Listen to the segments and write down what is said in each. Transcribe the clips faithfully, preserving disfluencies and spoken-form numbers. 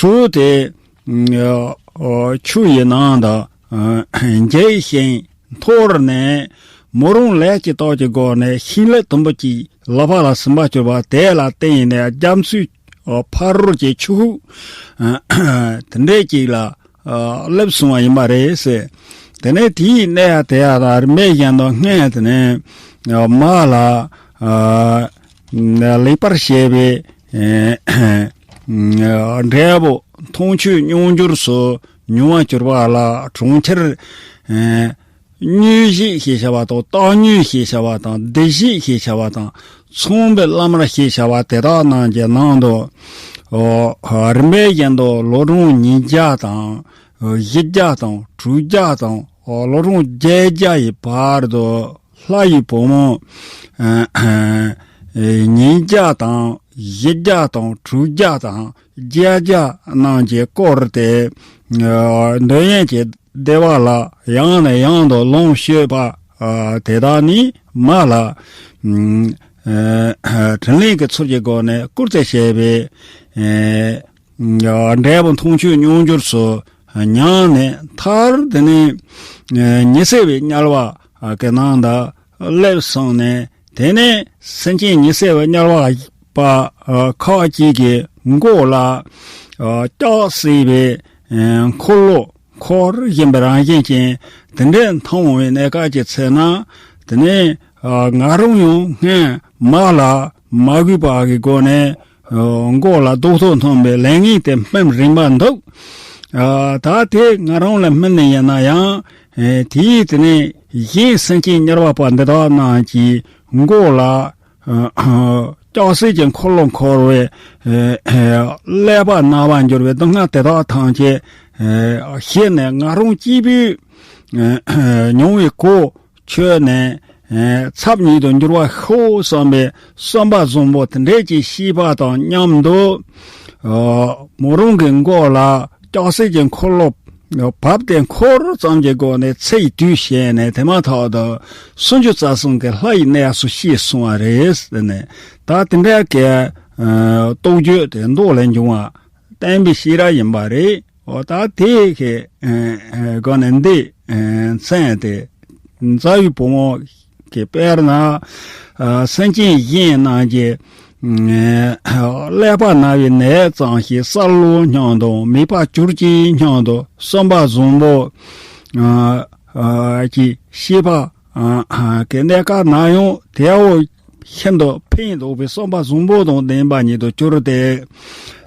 བུ་དེ་ཨ་ཨ་ཆུ་ཡི་ནང་དུ་ཨ་འགྱེལ་ཞིང་འཐོར་ནས་མོ་རང་ལས་ཀྱི་སྟོབས་ཀྱི་སྒོ་ནས་ཤིང་ལེབ་དུམ་བུ་གཅིག་ལག་པ་ལ་ཟིན་པར་གྱུར་པ་དེ་ལ་བརྟེན་ནས་རྒྱ་མཚོའི་ཨ་ཕ་རོལ་གྱི་ཆུ་ཁུག་དེ་འདྲའི་ཅིག་ལ་ཨ་སླེབས་སོང་བ་ཡིན་པ་རེད་ཟེར། དེ་ནས་དེའི་གནས་དེ་ཡང་རིམ་པས་གཞན་དུ་སྔོན་དེ་ནས་ཨ་མ་ལ་ཨ་ལེགས་པར་བཤད་པའི་ཨ་འབྲས་བུ་མཐོང་ཆོས་མྱོང་འགྱུར་སོགས་མྱོང་བར་གྱུར་པ་ལ་གྲོང་ཁྱེར་ཨ་མྱོས་བཞེས་ཞེས་བྱ་བ་དང་། སྟག་མྱོས་ཞེས་བྱ་བ་དང་། སྡེ་བཞེས་ཞེས་བྱ་བ་དང་། ཚངས་པའི་བླ་མར་ཞེས་བྱ་བ་དེ་དག་རྣམས་ཀྱི་ནང་དུ། ཨོ། རིམ་པས་བཞིན་དུ་ལོ་གྲངས་ཉིས་བརྒྱ་དང་། བཞི་བརྒྱ་དང་། དྲུག་བརྒྱ་དང་། ཨོ། ལོ་གྲངས་བརྒྱད་བརྒྱ་ཡི་བར་དུ་ལྷ་ཡི་བུ་མོ་ཨ་ཉིས་བརྒྱ་དང་། བཞི་བརྒྱ་དང་། དྲུག་བརྒྱ་དང་། བརྒྱད་བརྒྱ་རྣམས་ཀྱིས་བསྐོར་ཏེ། ཨ་འདོད་ཡོན་གྱི་བདེ་བ་ལ་ཡང་ནས་ཡང་དུ་ལོངས་སྤྱོད་པ། ཨ་དེ་དག་ནི་མ་ལ། ཨ་ཨ་དྲིན་ལན་གྱི་ཚུལ་གྱི་སྒོ་ནས་བསྐུར་ཏེ་བྱས་པའི། ཨ་འབྲས་བུ་མཐོང་ཆོས་མྱོང་འགྱུར་སོགས་མྱངས་ནས། མཐར་དེ་ནས་ཨ་ཉི་ཚེ་བའི་དམྱལ་བ་གི་ནང་དུ་སླེབས་སོང་ནས། དེ་ནས་སེམས་ཅན་ཉི་ཚེ་བའི་དམྱལ་བ་པ་ཨ་ཁག་ཅིག་གི་མགོ་ལ་ཨ་ལྕགས་བསྲེགས་པའི་ཨ་འཁོར་ལོ་འཁོར་བཞིན་པའི་རང་བཞིན་ཅན་དེ་འདྲའི་མཐོང་བའི་གནས་སྐབས་ཀྱི་ཚེ་ན། དེ་ནས་ཨ་ང་རང་ཡང་སྔོན་མ་ལ་མ་གུས་པ་གི་སྒོ་ནས་ཨ་མགོ་ལ་རྡོག་ཐོ་སྣོན་པའི་ལས་ངན་དེ་སྨིན་རན་པ་འདུག་ཨ་ད་དེ་ང་རང་ལ་སྨིན་ནི་ཡིན་ན་ཡང་། ཨེ་དེའི་དེ་ནས་གཞན་སེམས་ཅན་དམྱལ་བ་པ་འདི་དག་རྣམས་ཀྱི་མགོ་ལ་ཨ་ལྕགས་བསྲེགས་ཀྱི་འཁོར་ལོ་འཁོར་བའི་ཨེ་ཨེ་ཀླད་པ་ན་བར་འགྱུར་བའི་སྡུག་བསྔལ་དེ་དག་ཐམས་ཅད་ཨེ་ཞི་ནས། ང་རང་སྐྱེས་བུས་ཨེ་མྱོང་བའི་གོ་ཆོད་ནས། ཨེ་ཚབ་ཉིད་དུ་འགྱུར་བར་ཤོག་བསམ་པའི་བསམ་པ་བཟང་པོ་དེ་འདྲའི་ཅིག་སྐྱེས་པ་དང་མཉམ་དུ། ཨ་མོ་རང་གི་མགོ་ལ་ལྕགས་བསྲེགས་ཀྱི་འཁོར་ལོ་བབས་ཏེ་འཁོར་ཙམ་གྱི་སྒོ་ནས་ཚེ་ཡི་དུས་བྱས་ནས། དེ་མ་ཐག་ཏུ་སུམ་ཅུ་རྩ་གསུམ་གྱི་ལྷ་ཡི་གནས་སུ་སྐྱེས་སོང་བ་རེད་ཟེར་ནས། ད་དེ་འདྲ་གི་ཨ་རྟོགས་བརྗོད་དེ་མདོ་ལས་འབྱུང་བ་བསྟན་པའི་ཤེས་རབ་ཡིན་པ་རེད། འོ་ད་དེ་གི་ཨ་ཨ་སྒོ་ནས་འདི་ཨ་མཚན་དེ། མཛའ་བོའི་བུ་མོ་གི་དཔེར་ན། ཨ་སེམས་ཅན་གཞན་རྣམས་ཀྱི་ཨ་ཀླད་པ་ན་བའི་ནད་ཙམ་ཞིག་སྲ་ལོ་སྙམ་དང་། མེད་པར་གྱུར་ཅིག་སྙམ་དང་། བསམ་པ་བཟང་པོ་ཨ་ཨ་ཀྱི་སྐྱེས་པ་ཨ་ཨ་གི་གནས་སྐབས་ན་ཡང་དེའོ་ཤིན་ཏུ་ཕན་འདོགས་པའི་བསམ་པ་བཟང་པོ་དང་ལྡན་པ་ཉིད་དུ་གྱུར་ཏེ།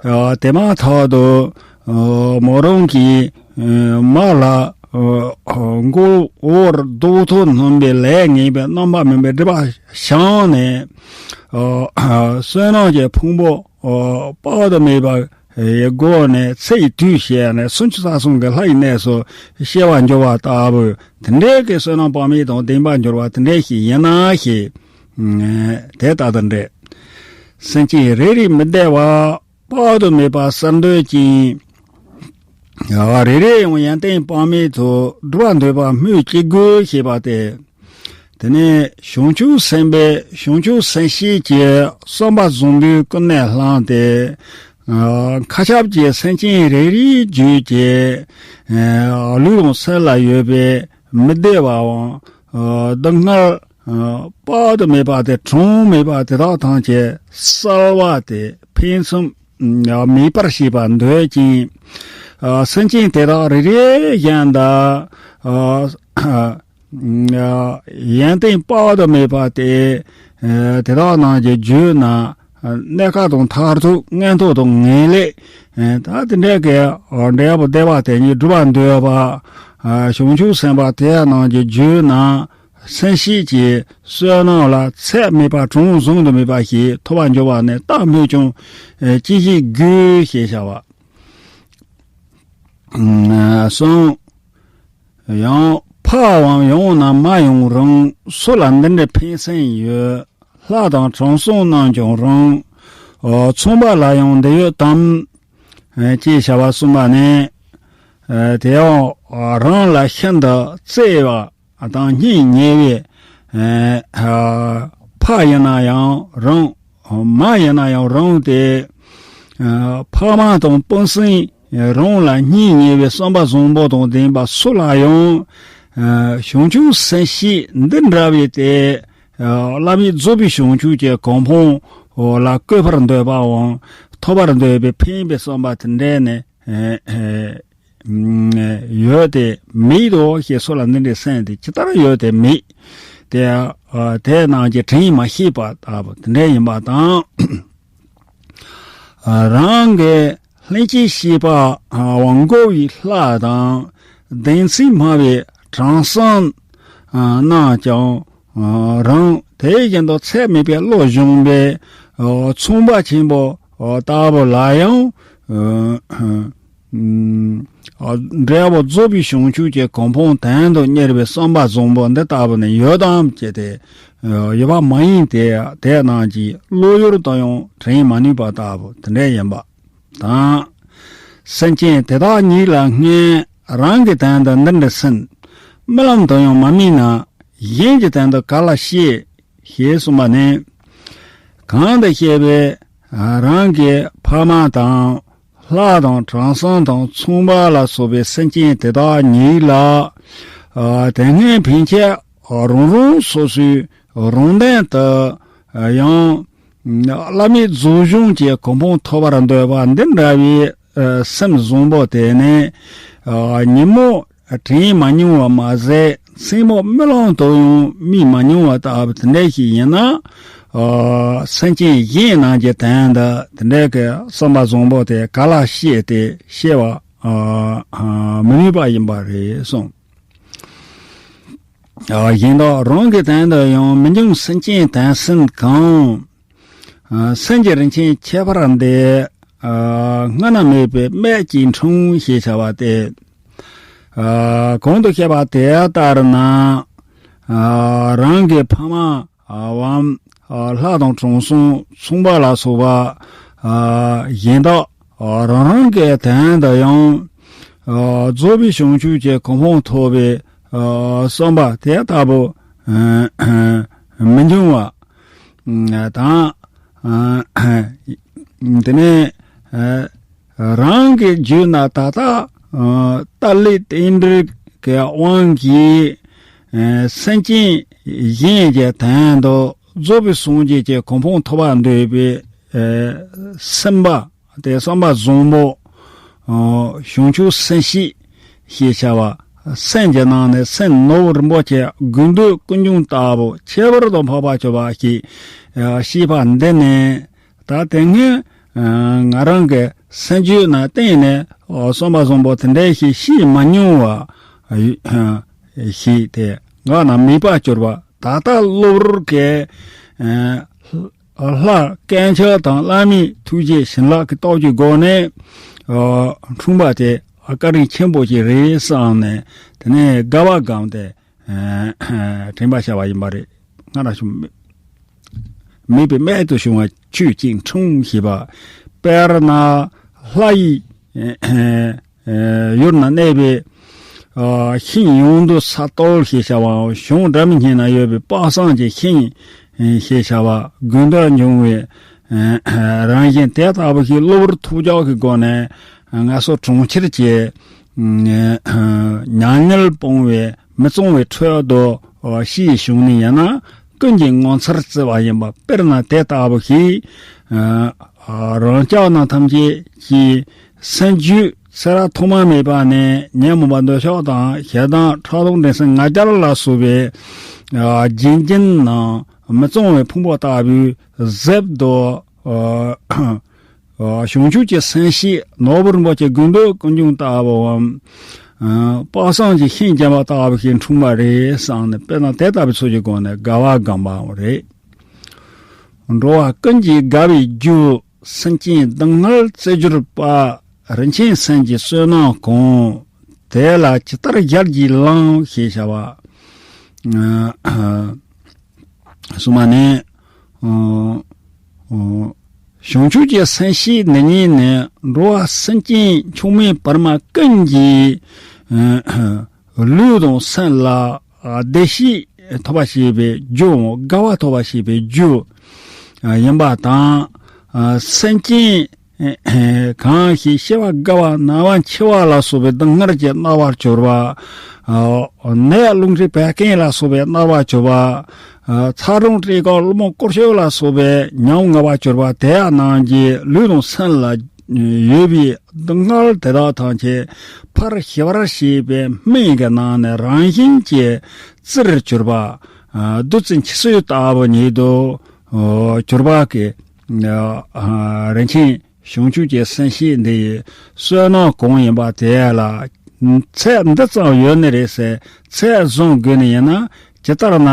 ཨ་དེ་མ་ཐག་ཏུ་ཨ་མོ་རང་གིས་ཨ་མ་ལ་ཨ་མགོ་བོར་རྡོག་ཐོ་སྣོན་པའི་ལས་ངན་པའི་རྣམ་པར་སྨིན་པའི་སྒྲིབ་པ་བྱང་ནས། ཨ་བསོད་ནམས་ཀྱི་ཕུང་པོ་ཨ་དཔག་ཏུ་མེད་པ་ཡི་སྒོ་ནས་ཚེ་ཡི་དུས་བྱས་ནས་སུམ་ཅུ་རྩ་གསུམ་གྱི་ལྷ་ཡི་གནས་སུ་སྐྱེ་བར་འགྱུར་བ་ལྟ་བུ་དེ་འདྲའི་གི་བསོད་ནམས་དཔག་མེད་དང་ལྡན་པར་འགྱུར་བ་དེ་འདྲའི་ཞིག་ཡིན་ན་ཞེས། ཨ་དེ་ལྟ་དང་འདྲ། སེམས་ཅན་རེ་རེའི་མི་བདེ་བ་དཔག་ཏུ་མེད་པ་བསལ་འདོད་ཅིང་། ཨ་རེ་རེ་ཡང་ཡོན་ཏན་དཔག་མེད་དུ་སྒྲུབ་པར་འདོད་པ་སྨོས་ཅི་དགོས་ཞེས་པ་སྟེ། དེ་ནས་བྱང་ཆུབ་སེམས་དཔའི། བྱང་ཆུབ་སེམས་བསྐྱེད་ཀྱི་བསམ་པ་བཟང་པོས་ཀུན་ནས་བསླངས་ཏེ། ཨ་མཁའ་ཁྱབ་ཀྱི་སེམས་ཅན་རེ་རེའི་རྒྱུད་ཀྱི་ཨ་ལུས་དང་སེམས་ལ་ཡོད་པའི་མི་བདེ་བའམ་ཨ་སྡུག་བསྔལ་ཨ་དཔག་ཏུ་མེད་པ་དེ། གྲངས་མེད་པ་དེ་དག་ཐམས་ཅད་བསལ་བ་སྟེ། ཕུན་སུམ་མེད་པར་བྱེད་པར་འདོད་ཅིང་། ཨ་སེམས་ཅན་དེ་དག་རེ་རེ་བཞིན་དུ་ཨ་ཡོན་ཏན་དཔག་ཏུ་མེད་པ་སྟེ། ཨ་དེ་དག་རྣམས་ཀྱི་རྒྱུད་ན་གནས་སྐབས་དང་མཐར་ཐུག། མངོན་མཐོ་དང་ངེས་ལེགས། ཨ་ད་དེ་འདྲའི་གི་འབྲས་བུ་བདེ་བ་དེ་ཉིད་སྒྲུབ་པར་འདོད་པ། ཨ་བྱང་ཆུབ་སེམས་དཔའ་དེ་རྣམས་ཀྱི་རྒྱུད་ན། སེམས་བསྐྱེད་ཀྱི་བསོད་ནམས་ལ་ཚད་མེད་པ། གྲངས་བཟུང་དུ་མེད་པ་ཞིག་ཐོབ་པར་འགྱུར་བ་ནི་རྟགས་སྨོས་ཀྱང་ཅི་ཞིག་དགོས་ཞེས་བྱ་བ། གསུམ། ཡང་ཕའམ་ཡང་ན་མ་ཡང་རུང་། སུ་ལ་འདི་འདྲའི་ཕན་སེམས་ཡོད། ལྷ་དང་དྲང་སྲོང་རྣམས་ཀྱང་རུང་། ཚངས་པ་ལ་ཡང་འདི་ཡོད་དམ། ཅེས་བྱ་བ་གསུངས་པ་ནི། དེ་ཡང་རང་ལ་ཤིན་ཏུ་བརྩེ་བ་དང་སྙིང་ཉེ་བའི་ཕ་ཡིན་ན་ཡང་རུང་། མ་ཡིན་ན་ཡང་རུང་སྟེ། ཕ་མ་དང་སྤུན་སྲིང་རང་ལ་སྙིང་ཉེ་བའི་བསམ་པ་བཟང་པོ་དང་ལྡན་པ་སུ་ལ་ཡང་བྱང་ཆུབ་སེམས་བསྐྱེད་འདི་འདྲ་བའི་དེ་བླ་མེད་རྫོགས་པའི་བྱང་ཆུབ་ཀྱི་གོ་འཕང་ལ་བཀོད་པར་འདོད་པའམ་ཐོབ་པར་འདོད་པའི་ཕན་པའི་བསམ་པ་དེ་འདྲ་ནི། ཡོད་དེ་མེད་དོ་ཞེས་སོགས་ལ་འདི་འདྲའི་སེམས་དེ་ཇི་ལྟར་ཡོད་དེ་མེད་དེ། དེ་རྣམས་ཀྱི་དྲིང་མ་ཤེས་པ་ལྟ་བུ་དེ་འདྲ་ཡིན་པ་དང་། རང་གི་ལྷན་སྐྱེས་ཤེས་པ་འགོག་པའི་ལྷ་དང་བདེན་ཚིག་སྨྲ་བའི་དྲང་སྲོང་རྣམས་ཀྱང་རང་དེ་བཞིན་དུ་ཚད་མེད་པའི་བློ་སྦྱོང་བའི་མཚུངས་པ་ཆེན་པོ་ལྟ་བུ་ལ་ཡང་འབྲས་བུ་རྫོགས་པའི་བྱང་ཆུབ་ཀྱི་གོ་འཕང་དོན་དུ་གཉེར་བའི་བསམ་པ་བཟང་པོ་འདི་ལྟ་བུ་ནི་ཡོད་དམ་ཅེས་ཏེ། ཡོད་པ་མ་ཡིན་ཏེ། དེ་རྣམས་ཀྱི་བློ་ཡུལ་དུ་ཡང་དྲན་མ་ནུས་པ་ལྟ་བུ་དེ་འདྲ་ཡིན་པ་དང་། སེམས་ཅན་དེ་དག་ཉིད་ལ་སྔོན་རང་གི་དོན་དུ་འདི་འདྲ་སེམས་རྨི་ལམ་དུ་ཡང་མ་རྨིས་ན་གཞན་གྱི་དོན་དུ་ག་ལ་བཤད་ཞེས་གསུངས་པ་ནི། གང་དུ་བཤད་པའི་རང་གི་ཕ་མ་དང་ལྷ་དང་དྲང་སྲོང་དང་མཚུངས་པ་ལ་སོགས་པའི་སེམས་ཅན་དེ་དག་ཉིད་ལ། དེ་སྔའི་ཕན་ཆད་རང་རང་སོ་སོའི་རང་དོན་དུ་ཡང་བླ་མེད་རྫོགས་བྱང་གི་གོ་འཕང་ཐོབ་པར་འདོད་པ་འདི་འདྲ་བའི་སེམས་བཟང་པོ་དེ་ནི་ཉིན་མོ་དྲན་མ་མྱོང་བ་མ་ཟད་མཚན་མོ་རྨི་ལམ་དུ་ཡང་རྨིས་མ་མྱོང་བ་ལྟ་བུ་དེ་འདྲ་ཞིག་ཡིན་ན། སེམས་ཅན་གཞན་རྣམས་ཀྱི་དོན་དུ་དེ་འདྲ་གི་བསམ་པ་བཟང་པོ་དེ་ག་ལ་བཤད་དེ་བཤད་པ་མི་ནུས་པ་ཡིན་པ་རེད་གསུངས། གཞན་དག་རང་གི་དོན་དུ་ཡང་མི་འབྱུང་སེམས་ཅན་དོན་སེམས་གང་། སེམས་ཀྱི་རིན་ཆེན་ཁྱད་པར་འདི། སྔ་ན་མེད་པའི་སྨད་ཀྱིས་འཁྲུངས་ཞེས་བྱ་བ་སྟེ། གོང་དུ་བཤད་པ་དེ་ལྟར་ན། རང་གི་ཕ་མ་བའམ་ལྷ་དང་དྲང་སྲོང་མཚུངས་པ་ལ་སོགས་པ་གཞན་དག་རང་རང་གི་དོན་དུ་ཡང་རྫོགས་པའི་བྱང་ཆུབ་ཀྱི་གོ་འཕང་ཐོབ་པའི་བསམ་པ་དེ་ལྟ་བུ་མི་འབྱུང་བ། དང་། དེ་ནས་རང་གི་རྒྱུད་ན་ད་ལྟ་ཏཱ་ལའི་རྟེན་འབྲེལ་གྱི་དབང་གིས་སེམས་ཅན་གཞན་གྱི་དོན་དུ་རྫོགས་པའི་སངས་རྒྱས་ཀྱི་གོ་འཕང་ཐོབ་པར་འདོད་པའི་སེམས་པ། དེ་བསམ་པ་བཟང་པོ། བྱང་ཆུབ་སེམས་བསྐྱེད་ཞེས་བྱ་བ། སེམས་ཀྱི་ནང་ནས་སེམས་ནོར་བུ་རིན་པོ་ཆེ་དགོས་འདོད་ཀུན་འབྱུང་ལྟ་བུ་ཁྱད་པར་དུ་འཕགས་པ་སྤྱོད་པ་ཞེས་ཤེས་པ་འདི་ནི། ད་དེ་སྔོན་ང་རང་གི་སེམས་རྒྱུད་ན་གཏན་ནས་བསམ་པ་བཟང་པོ་དེ་འདྲ་ཞིག་ཤེས་མ་མྱོང་བ་ཞིག་དེ་ངག་ན་མེད་པར་གྱུར་པ། ད་ལྟ་གློ་བུར་གྱི་ལྷ་སྐལ་ཆེན་དང་བླ་མའི་ཐུགས་རྗེ་བྱིན་རླབས་ཀྱི་སྟོབས་ཀྱི་སྒོ་ནས་འཁྲུངས་པ་དེ་བཀའ་དྲིན་ཆེན་པོ་ཞིག་རེད་བསམ་ནས། དེ་ནས་དགའ་བ་བསྒོམས་ཏེ་དྲན་པ་བྱ་བ་ཡིན་པ་རེད། སྔ་ན་བྱུང་མེད་པའི་རྨད་དུ་བྱུང་བ་ཆོས་ཀྱིས་འཁྲུངས་ཞེས་པ། དཔེར་ན་ལྷ་ཡི་ཡུལ་ན་གནས་པའི་ཤིང་ཡོངས་འདུ་ས་བརྟོལ་ཞེས་བྱ་བའམ་གཞུང་སྒྲ་མི་སྙན་ན་ཡོད་པའི་དཔག་བསམ་གྱི་ཤིང་ཞེས་བྱ་བ་དགོས་འདོད་འབྱུང་བའི་རང་བཞིན་དེ་ལྟ་བུ་ཞིག་གློ་བུར་ཐུག་འཇོག་གི་སྒོ་ནས་ང་ཚོ་གྲོང་ཁྱེར་གྱི་ཉམས་ཉེས་སྤོང་བའི་མི་གཙང་བའི་ཁྲོད་དུ་ཤི་ཡི་བྱུང་ནས་ཡང་ན་ཀུན་གྱིས་ངོ་མཚར་བརྩི་བ་ཡིན་པ། དཔེར་ན་དེ་ལྟ་བུ་ཞིག་རང་ཅག་རྣམས་ཐམས་ཅད་ཀྱི་སེམས་རྒྱུད་ཚེ་རབས་ཐོག་མ་མེད་པ་ནས་ཉོན་མོངས་པ་འདོད་ཆགས་དང་ཞེ་སྡང་ཕྲག་དོག་འགྲན་སེམས་ང་རྒྱལ་ལ་སོགས་པའི་ལྗན་ལྗིན་ནང་མི་གཙང་བའི་ཕུང་པོ་ལྟ་བུའི་གཟེབ་ཏུ། བྱང་ཆུབ་ཀྱི་སེམས་བསྐྱེད་ནོར་བུ་རིན་པོ་ཆེ་དགོས་འདོད་ཀུན་འབྱུང་ལྟ་བུའམ། དཔག་བསམ་གྱི་ཤིང་བརྒྱན་པ་ལྟ་བུ་ཞིག་འཁྲུངས་པ་རེད་བསམ་ནས། དཔེར་ན་དེ་ལྟ་བུའི་ཚུལ་གྱི་སྒོ་ནས་དགའ་བ་བསྒོམ་པའང་རེད། འགྲོ་བ་ཀུན་གྱིས་དགའ་བའི་རྒྱུ། སེམས་ཅན་སྡུག་བསྔལ་བརྩི་གྱུར་པ། རིན་ཆེན་སེམས་ཀྱི་བསོད་ནམས་གང་། དེ་ལ་ཇི་ལྟར་ཞལ་གྱིས་བླངས་ཞེས་བྱ་བ། གསུངས་པ་ནི། བྱང་ཆུབ་ཀྱི་སེམས་བསྐྱེད་འདི་ཉིད་ནི་འགྲོ་བ་སེམས་ཅན་མཆོག་དམན་བར་མ་ཀུན་གྱི་ལུས་དང་སེམས་ལ་བདེ་སྐྱིད་ཐོབ་པ་བྱེད་པའི་རྒྱུ། དགའ་བ་ཐོབ་པ་བྱེད་པའི་རྒྱུ་ཡིན་པ་དང་། སེམས་ཅན་ གང་ཞིག་ཤི་བ་རྒ་བ་ན་བ་འཆི་བ་ལ་སོགས་པའི་སྡུག་བསྔལ་གྱིས་མནར་བར་གྱུར་པ། ནད་རླུང་མཁྲིས་བད་ཀན་ལ་སོགས་པས་མནར་བར་གྱུར་པ། ཚ་གྲང་བཀྲེས་སྐོམ་གློ་མོ་སྐོར་ཞོག་ལ་སོགས་པས་ཉམ་ང་བར་གྱུར་པ་དེ་ཡང་རྣམས་ཀྱི་ལུས་དང་སེམས་ལ་ཡོད་པའི་སྡུག་བསྔལ་དེ་དག་ཐམས་ཅད་ཕར་ཞི་བར་བྱེད་པའི་སྨན་གྱི་ནང་ནས་རང་བཞིན་གྱིས་བཙིར་གྱུར་པ། བདུད་རྩི་འཁྱིལ་སོས་ལྟ་བུ་ཉིད་དུ་གྱུར་པ་གི་རིན་ཆེན་བྱང་ཆུབ་ཀྱི་སེམས་བསྐྱེད་འདི་ཡི་བསོད་ནམས་གང་ཡིན་པ་དེ་ལ་ཚད་འདི་ཙམ་ཡོད་ནི་རེད་ཟེར་ཚད་བཟུང་དགོས་ནི་ཡིན་ན། ཇི་ལྟར་ན་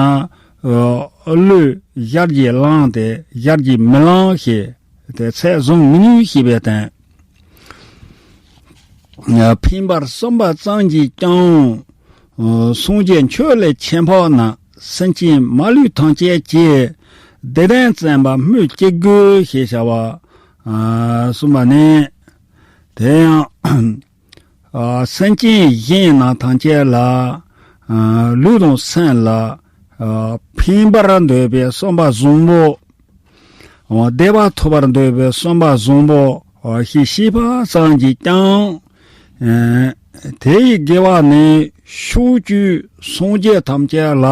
ལུས་ཞལ་གྱིས་བླངས་ཏེ་ཞལ་གྱིས་མི་བླངས་ཞེས་དེ་ཚད་བཟུང་མི་ནུས་ཞེས་པའི་དོན། ཕན་པར་བསམ་པ་ཙམ་གྱིས་ཀྱང་། སངས་རྒྱས་ཆོས་ལས་ཁྱད་འཕགས་ན། སེམས་ཅན་མ་ལུས་ཐམས་ཅད་ཀྱི། བདེ་ལྡན་བརྩོན་པ་སྨོས་ཅི་དགོས་ཞེས་བྱ་བ། གསུངས་པ་ནི། དེ་ཡང་། སེམས་ཅན་གཞན་རྣམས་ཐམས་ཅད་ལ། ལུས་དང་སེམས་ལ། ཕན་པར་འདོད་པའི་བསམ་པ་བཟང་པོ། བདེ་བ་ཐོབ་པར་འདོད་པའི་བསམ་པ་བཟང་པོ་ཞིག་བྱས་པ་ཙམ་གྱིས་ཀྱང་། དེ་ཡི་དགེ་བ་ནི་ཕྱོགས་བཅུའི་སངས་རྒྱས་ཐམས་ཅད་ལ་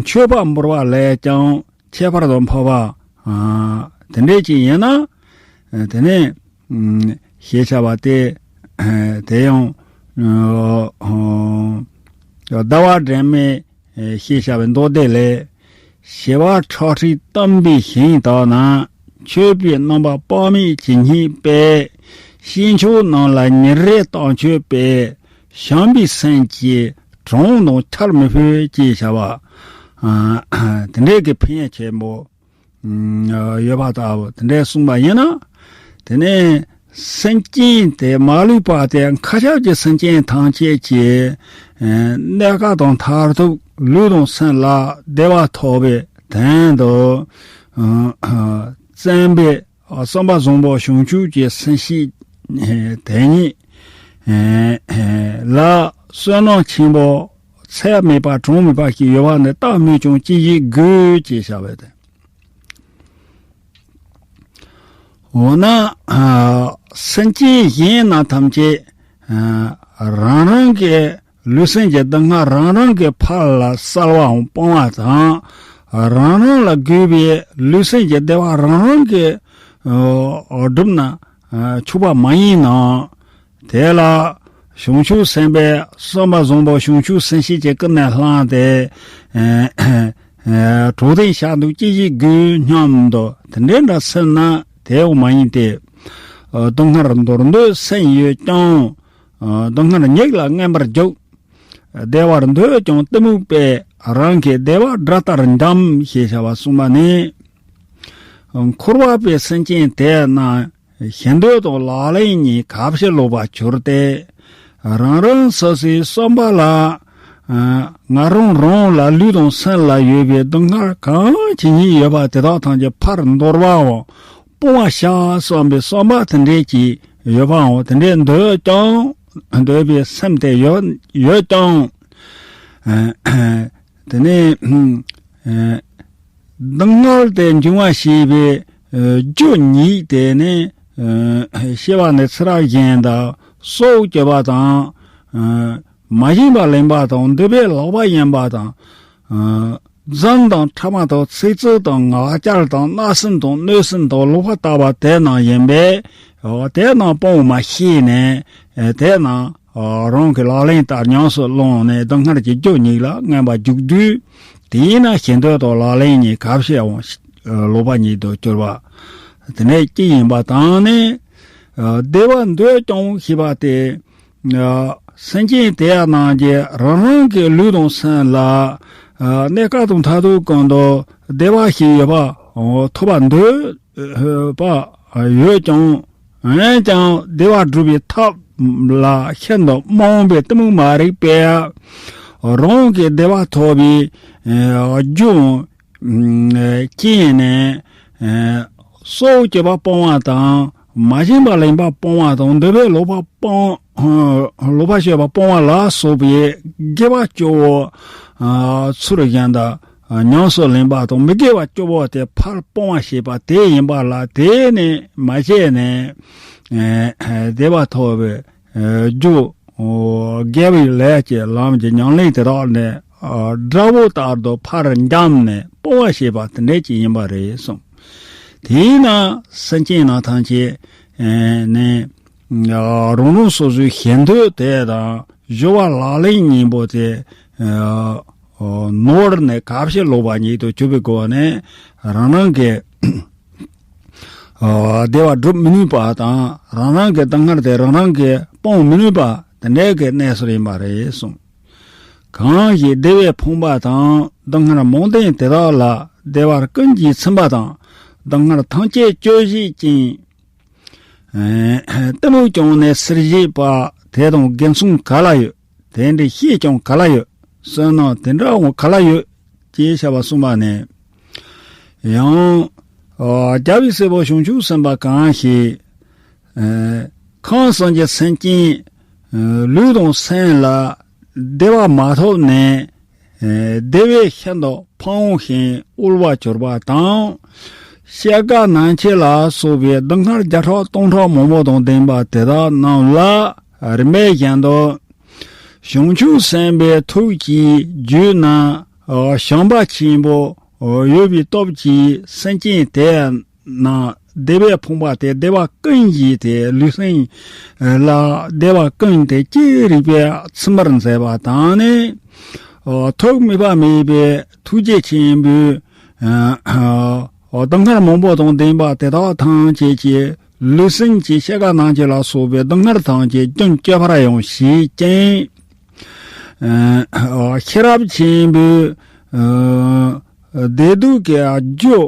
མཆོད་པ་འབུལ་བ་ལས་ཀྱང་ཁྱད་པར་དུ་འཕགས་པ། དེ་འདྲ་ཅིག་ཡིན་ན། དེ་ནས་ཞེས་བྱ་བ་སྟེ། དེ་ཡང་ཟླ་བ་སྒྲོན་མེ། ཞེས་བྱ་བའི་མདོ་སྡེ་ལས། ཞི་བ་ཁྲག་ཁྲིག་བསྟན་པའི་ཞིང་དག་ན། མཆོད་པའི་རྣམ་པ་དཔག་མེད་ཇི་སྙེད་པའི། སྐྱེས་མཆོག་རྣམས་ལ་ཉིན་རེ་བཏང་མཆོད་པའི། བྱམས་པའི་སེམས་ཀྱིས་གྲངས་དང་ཆར་མི་ཕོད་ཅེས་བྱ་བ། དེ་འདྲའི་གི་ཕན་ཡོན་ཆེན་པོ། ཡོད་པ་ལྟ་བུ་དེ་འདྲའི་གསུངས་པ་ཡིན་ན། དེ་ནས་སེམས་ཅན་དེ་མ་ལུས་པ་དེ་མཁའ་ཁྱབ་ཀྱི་སེམས་ཅན་ཐམས་ཅད་ཀྱི་གནས་སྐབས་དང་མཐར་ཐུག་ལུས་དང་སེམས་ལ་བདེ་བ་ཐོབ་པའི་དོན་དུ་བརྩོན་པའི་བསམ་པ་བཟང་པོ་བྱང་ཆུབ་ཀྱི་སེམས་བསྐྱེད་དེ་ཉིད་ལ་བསོད་ནམས་ཆེན་པོ་ཚད་མེད་པ་གྲངས་མེད་པ་ཞིག་ཡོད་པ་ནི་ད་སྨོས་ཀྱང་ཅི་ཞིག་དགོས་ཅེས་བྱ་བའི་དོན། འོ་ན། སེམས་ཅན་གཞན་རྣམས་ཐམས་ཅད་རང་རང་གི་ལུས་སེམས་ཀྱི་སྡུག་བསྔལ་རང་རང་གི་ཕར་ལ་བསལ་བའམ་སྤང་བ་དང་། རང་རང་ལ་དགོས་པའི་ལུས་སེམས་ཀྱི་བདེ་བ་རང་རང་གིས་བསྒྲུབས་ན་ཆོག་པ་མ་ཡིན་ནམ། དེ་ལ་བྱང་ཆུབ་སེམས་དཔའི་བསམ་པ་བཟང་པོ་བྱང་ཆུབ་སེམས་བསྐྱེད་ཀྱི་ཀུན་ནས་བསླངས་ཏེ། གྲོགས་དེ་བཤགས་འདུག་ཅི་ཞིག་དགོས་སྙམ་དུ་དེ་འདྲའི་འདྲ་སེམས་ན་དེའང་མ་ཡིན་ཏེ། སྡུག་བསྔལ་འདོར་འདོད་སེམས་ཡོད་ཀྱང་། སྡུག་བསྔལ་ཉིད་ལ་རྔན་པར་འཇུག་བདེ་བར་འདོད་ཀྱང་གཏི་མུག་པས་རང་གི་བདེ་བ་དགྲ་ལྟར་འཇམ་ཞེས་བྱ་བ་གསུངས་པ་ནི། འཁོར་བ་པའི་སེམས་ཅན་དེ་རྣམས་ཞེ་འདོད་དང་ལག་ལེན་གཉིས་གབ་ཕྱིར་ལོག་པར་གྱུར་ཏེ། རང་རང་སོ་སོའི་བསམ་པ་ལ། ང་རང་རང་ལ་ལུས་དང་སེམས་ལ་ཡོད་པའི་སྡུག་བསྔལ་གང་ཇི་སྙེད་ཡོད་པ་དེ་དག་ཐམས་ཅད་ཕར་འདོར་བའམ་སྤོང་བར་བྱ་བསམ་པའི་བསམ་པ་དེ་འདྲས་ཀྱིས་ཡོད་པའམ་དེ་འདྲས་འདོད་ཀྱང་འདོད་པའི་སེམས་དེ་ཡོད་ཡོད་ཀྱང་། དེ་ནས་སྡུག་བསྔལ་དེ་འབྱུང་བར་བྱེད་པའི་རྒྱུ་ཉིད་དེ་ནི་ཤི་བ་ནི་ཚེ་རབས་གཞན་དང་སྲོག་གཅོད་པ་དང་། མ་བྱིན་པ་ལེན་པ་དང་འདོད་པས་ལོག་པ་ཡིན་པ་དང་། འཛུམ་དང་ཕྲ་མ་དང་ཚིག་རྩུབ་དང་ངག་འཁྱལ་དང་བརྣབ་སེམས་དང་གནོད་སེམས་དང་ལོག་པར་ལྟ་བ་དེ་རྣམས་ཡིན་པས། དེ་རྣམས་སྤོང་བར་ཤེས་ནས་དེ་རྣམས་རང་གི་ལག་ལེན་ལྟར་ཉམས་སུ་བླངས་ནས་སྡུག་བསྔལ་གྱི་རྒྱུ་ཉིད་ལ་རྔན་པར་འཇུག་དུས། དེས་ན་ཞེ་འདོད་དང་ལག་ལེན་གཉིས་གབ་ཕྱིར་འོང་། ལོག་པ་ཉིད་དུ་གྱུར་པ། དེ་ནས་ཅི་ཡིན་པ་དང་ནི། བདེ་བ་འདོད་ཀྱང་ཞེས་པ་སྟེ། སེམས་ཅན་དེ་ཡང་རྣམས་ཀྱིས་རང་རང་གི་ལུས་དང་སེམས་ལ། གནས་སྐབས་དང་མཐར་ཐུག་གང་དུ་བདེ་བ་ཞིག་ཡོད་པ་ཐོབ་པར་འདོད་པ་ཡོད་ཀྱང་། འོན་ཀྱང་བདེ་བ་སྒྲུབ་པའི་ཐབས་ལ་ཤིན་ཏུ་རྨོངས་པའི་གཏི་མུག་མ་རིག་པས། རང་གི་བདེ་བ་ཐོབ་པའི་རྒྱུ་རྐྱེན་ནས་སྲོག་གཅོད་པ་སྤོང་བ་དང་། མ་བྱིན་པ་ལེན་པ་སྤོང་བ་དང་། འདོད་པས་ལོག་པ་སྤོང་། ལོག་པར་སྤྱོད་པ་སྤོང་བ་ལ་སོགས་པའི་དགེ་བ་སྤྱོད་པའོ། ཚུལ་གཞན་དག་ ཉམས་སུ་ལེན་པ་དང་མི་དགེ་བ་བཅུ་པོ་དེ་ཕར་སྤོང་བ་བྱེད་པ་དེ་ཡིན་པ་ལ། དེ་ནི་མ་བྱས་ནས་བདེ་བ་ཐོབ་པའི་རྒྱུ་དགེ་བའི་ལས་ཀྱི་ལམ་གྱི་ཉམས་ལེན་དེ་དག་ནི་དགྲ་བོ་ལྟར་དུ་ཕར་འཇམ་ནས་སྤོང་བ་བྱེད་པ་དེ་འདྲ་ཅིག་ཡིན་པ་རེད་གསུངས། དེས་ན་སེམས་ཅན་རྣམས་ཐམས་ཅད་ནི་རང་རང་སོ་སོའི་ཞེ་འདོད་དེ་དང་སྦྱོར་བ་ལག་ལེན་གཉིས་པོ་དེ་ནོར་ནས་གབ་ཕྱིར་ལོག་པ་ཉིད་དུ་གྱུར་པའི་སྒོ་ནས་རང་རང་གི་བདེ་བ་སྒྲུབ་མི་ནུས་པ་དང་རང་རང་གི་སྡུག་བསྔལ་དེ་རང་རང་གིས་སྤོང་མི་ནུས་པ་དེ་འདྲའི་གནས་སུ་ཡིན་པ་རེད་གསུངས། གང་ཞིག་བདེ་བས་ཕོངས་པ་དང་སྡུག་བསྔལ་མང་ལྡན་དེ་དག་ལ་བདེ་བར་ཀུན་གྱིས་ཚིམ་པ་དང་སྡུག་བསྔལ་ཐམས་ཅད་སྤྱོད་བྱེད་ཅིང་། གཏི་མུག་བཅངས་ནས་ཟུར་བཞེས་པ་དེ་དང་དགེ་མཚུངས་ག་ལ་ཡོད། དེ་འདྲའི་བཤེས་ཀྱང་ག་ལ་ཡོད། བསོད་ནམས་དེ་འདྲའང་ག་ལ་ཡོད། ཅེས་བྱ་བ་གསུངས་པ་ནས། ཡང་རྒྱལ་བའི་སྲས་པོ་བྱང་ཆུབ་སེམས་དཔའ་གང་ཞིག་ཁམས་གསུམ་གྱི་སེམས་ཅན་ལུས་དང་སེམས་ལ་བདེ་བ་མ་ཐོབ་ནས་བདེ་བས་ཤིན་ཏུ་ཕོངས་ཤིང་དབུལ་བར་གྱུར་པ་དང་། སྐྱེ་རྒ་ན་འཆི་ལ་སོགས་པའི་སྡུག་བསྔལ་བརྒྱ་ཕྲག་སྟོང་ཕྲག་མང་པོ་དང་ལྡན་པ་དེ་དག་རྣམས་ལ་རིམ་པས་བཞིན་དུ་བྱང་ཆུབ་སེམས་དཔའི་ཐུགས་ཀྱི་རྒྱུད་ན་བྱམས་པ་ཆེན་པོ་ཡོད་པའི་སྟོབས་ཀྱིས་སེམས་ཅན་དེ་ན་བདེ་བས་ཕོངས་པ་དེ་བདེ་བ་ཀུན་གྱི་དེ་ལུས་སེམས་ལ་བདེ་བ་ཀུན་དེ་ཅི་རིགས་པས་ཚིམ་པར་མཛད་པ་དང་ནི། ཐོག་མེད་པ་མེད་པའི་ཐུགས་རྗེ་ཆེན་པོས་སྡུག་བསྔལ་མང་པོ་དང་ལྡན་པ་དེ་དག་ཐམས་ཅད་ཀྱི་ལུས་སེམས་ཀྱི་སྐྱེ་རྒ་ན་འཆི་ལ་སོགས་པའི་སྡུག་བསྔལ་ཐམས་ཅད་རྒྱུན་གཅོད་པར་ཡང་བྱེད་ཅིང་། ཤེས་རབ་ཆེན་པོས་བདེ་སྡུག་གི་རྒྱུ་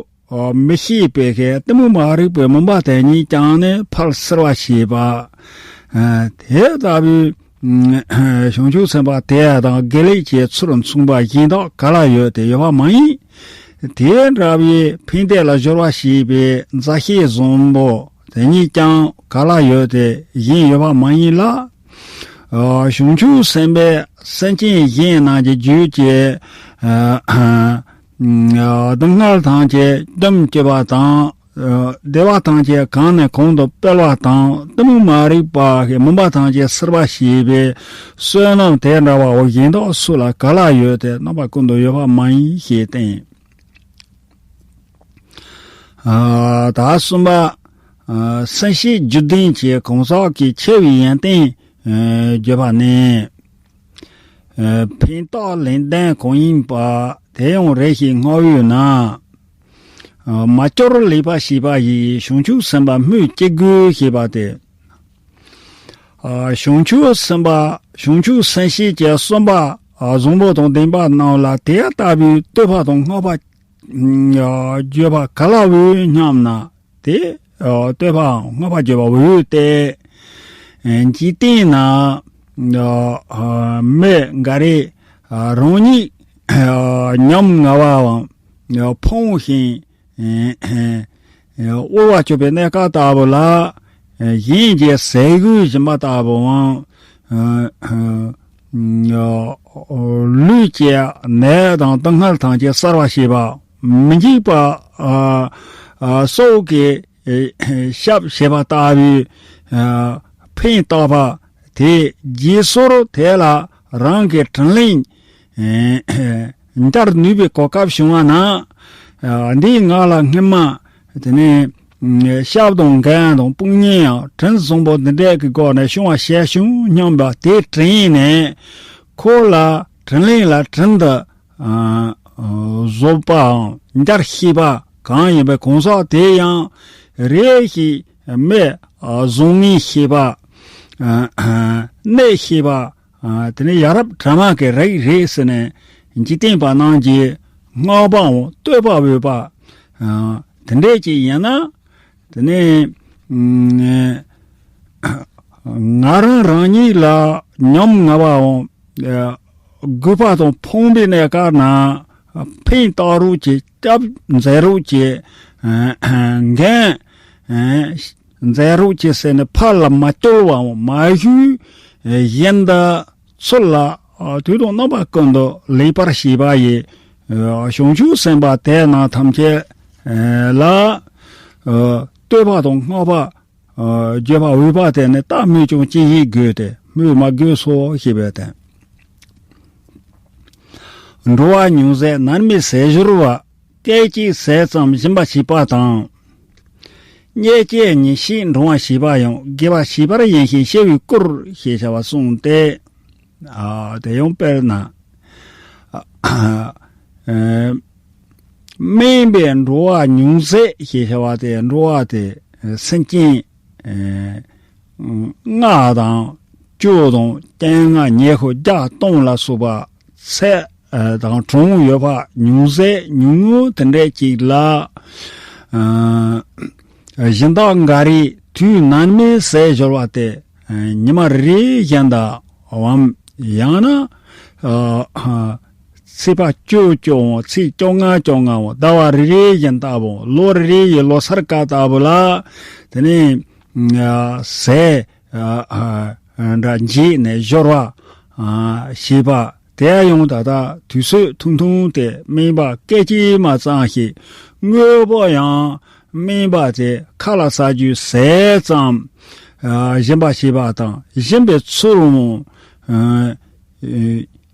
མི་ཤེས་པའི་གཏི་མུག་མ་རིག་པའི་མུན་པ་དེ་ཉིད་ཀྱང་ནི་ཕར་སེལ་བར་བྱེད་པ། དེ་ལྟ་བུའི་བྱང་ཆུབ་སེམས་དཔའ་དེ་དང་དགེ་ལེགས་ཀྱི་ཚུལ་མཚུངས་པ་གཞན་དག་ག་ལ་ཡོད་དེ་ཡོད་པ་མ་ཡིན། དེ་འདྲ་བའི་ཕན་བདེ་ལ་སྦྱོར་བ་བྱེད་པའི་མཛའ་བཤེས་བཟང་པོ་དེ་ཉིད་ཀྱང་ག་ལ་ཡོད་དེ་གཞན་ཡོད་པ་མ་ཡིན་ལ། བྱང་ཆུབ་སེམས་དཔས་སེམས་ཅན་གཞན་རྣམས་ཀྱི་རྒྱུད་ཀྱི་སྡུག་བསྔལ་ཐམས་ཅད་རྒྱུན་གཅོད་པ་དང་། བདེ་བ་ཐམས་ཅད་གང་ནས་གང་དུ་སྤེལ་བ་དང་གཏི་མུག་མ་རིག་པ་གི་མུན་པ་ཐམས་ཅད་སེལ་བར་བྱེད་པའི་བསོད་ནམས་དེ་འདྲ་བའོ་གཞན་དག་སུ་ལ་ག་ལ་ཡོད་དེ་རྣམ་པ་ཀུན་ཏུ་ཡོད་པ་མ་ཡིན་ཞེས་བསྟན། ད་གསུམ་པ། སེམས་བསྐྱེད་རྒྱུད་ལྡན་གྱི་གང་ཟག་གི་ཆེ་བའི་ཡོན་ཏན་བརྗོད་པ་ནི། ཕན་བཏགས་ལེགས་ལྡན་གང་ཡིན་པ་དེ་ཡང་རེ་ཞིག་བསྔགས་འོས་ན། མ་བསྐྱུར་ལེགས་པར་བྱས་པ་ཡིས་བྱང་ཆུབ་སེམས་དཔའ་སྨོས་ཅི་དགོས་ཞེས་པ་སྟེ། བྱང་ཆུབ་སེམས་དཔའ་བྱང་ཆུབ་སེམས་བསྐྱེད་ཀྱི་གསུམ་པ་བཟང་པོ་དང་ལྡན་པ་རྣམས་ལ་དེ་ལྟ་བུའི་བསྟོད་པ་དང་བསྔགས་པ་བརྗོད་པ་ག་ལ་འོས་སྙམ་ན། དེ་བསྟོད་པའམ་བསྔགས་པ་བརྗོད་པ་འོས་ཏེ། འཇིག་རྟེན་ན་མི་འགའ་རེ་རང་ཉིད་ཉམ་ང་བའམ་ཕོངས་ཤིང་དབུལ་བ་སྤྱོད་པའི་གནས་སྐབས་ལྟ་བུ་ལ། གཞན་གྱི་ཟས་གོས་སྦྱིན་པ་ལྟ་བུའམ། ལུས་ཀྱི་ནད་དང་སྡུག་བསྔལ་ཐམས་ཅད་སེལ་བར་བྱེད་པ། མི་འཇིགས་པ་སོགས་ཀྱི་ཞབས་ཞུ་བ་ལྟ་བུའི་ཕན་བཏགས་པ་དེ་རྗེས་སོར་དེ་ལ་རང་གི་དྲིན་ལན་འཇལ་ནུས་པའི་གོ་སྐབས་བྱུང་བ་ན། འདིས་ང་ལ་སྔོན་མ་དེ་ནས་ཤབ་དང་འགན་དང་དཔུང་གཉེན་ཡང་དྲིན་བཟང་པོ་འདི་འདྲས་ཀྱི་སྒོ་ནས་བྱུང་བ་ཞལ་བྱུང་སྙམ་པ་དེ་དྲན་ནས་ཁོ་ལ་དྲིན་ལན་ལ་དྲིན་དུ་གཟོ་བའམ་འཇལ་ཤེས་པ་གང་ཡིན་པའི་གང་ཟག་དེ་ཡང་རེ་ཞིག་མི་བཟང་ངན་ཤེས་པ། གནོད་ཤེས་པ། དེ་ནས་ཡ་རབས་དྲི་མ་གི་རིགས་རེད་ཟེར་ནས་འཇིག་རྟེན་པ་རྣམས་ཀྱིས་བསྔགས་པའམ་བསྟོད་པ་འོས་པ། དེ་འདྲས་ཅིག་ཡིན་ན། དེ་ནས་ང་རང་རང་ཉིད་ལ་ཉམ་ང་བའམ་རྒུད་པ་དང་ཕོངས་པའི་གནས་སྐབས་ན་ཕན་བཏགས་རོགས་བྱེད། སྐྱབས་མཛད་རོགས་བྱེད། འགན་མཛད་རོགས་བྱེད་ཟེར་ནས་ཕར་ལ་མ་བསྐྱུར་བའམ་མ་ཞུས་བཞིན་དུ་ཚུར་ལ་དུས་དང་རྣམ་པ་ཀུན་ཏུ་ལེགས་པར་བྱས་པ་ཡི་ བྱང་ཆུབ་སེམས་དཔའ་དེ་རྣམས་ཐམས་ཅད་ལ་བསྟོད་པ་དང་བསྔགས་པ། བརྗོད་པ་འོས་པ་དེ་ནི་ད་སྨོས་ཅི་ཞིག་དགོས་ཏེ། སྨོས་མ་དགོས་སོ་ཞེས་པའི་དོན། འགྲོ་བ་ཉུང་ཟད་ནད་མེད་ཟས་སྦྱོར་བ། སྐད་ཅིག་ཟས་ཙམ་སྦྱིན་པ་བྱས་པ་དང་། བརྙས་བཅོས་ཉེས་ཤིག་འགྲོ་བ་བྱས་པ་ཡང་དགེ་བ་བྱས་པར་ཡིན་ཞེས་བྱ་བའི་སྐུར་ཞེས་བྱ་བ་གསུངས་ཏེ། ཨ་དེ་ཡང་དཔེར་ན། སྨན་པའི་འགྲོ་བ་ཉུང་ཟད་ཞེས་བྱ་བ་དེ་འགྲོ་བ་དེ་སེམས་ཅན་ལྔ་དང་བཅུ་དང་བཅོ་ལྔ་ཉི་ཤུ་བརྒྱ་སྟོང་ལ་སོགས་པ་ཚེ་དང་གྲངས་ཡོད་པ་ཉུང་ཟད་ཉུང་ངུ་དེ་འདྲ་ཅིག་ལ། སྦྱིན་བདག་འགའ་རེས་དུས་ནད་མེད་ཟས་སྦྱོར་བ་སྟེ། ཉི་མ་རེ་རེ་བཞིན་དུའམ། ཡང་ན། ཚེས་པ་བཅུ་བཅུའམ་ཚེས་བཅོ་ལྔ་བཅོ་ལྔའམ་ཟླ་བ་རེ་རེ་བཞིན་ལྟ་བུ་ལོ་རེ་རེ་ཡི་ལོ་གསར་སྐབས་ལྟ་བུ་ལ། དེ་ནས་ཟས་འདྲ་བྱས་ནས་སྦྱོར་བ་བྱེད་པ། དེ་ཡང་ད་ལྟ་དུས་ཚོད་ཐུང་ཐུང་སྟེ་སྨན་པ་སྐད་ཅིག་མ་ཙམ་ཞིག་དངོས་པོ་ཡང་སྨན་པ་དེ་ཁ་ལ་ཟ་རྒྱུའི་ཟས་ཙམ་སྦྱིན་པ་བྱེད་པ་དང་། སྦྱིན་པའི་ཚུལ་ཡང་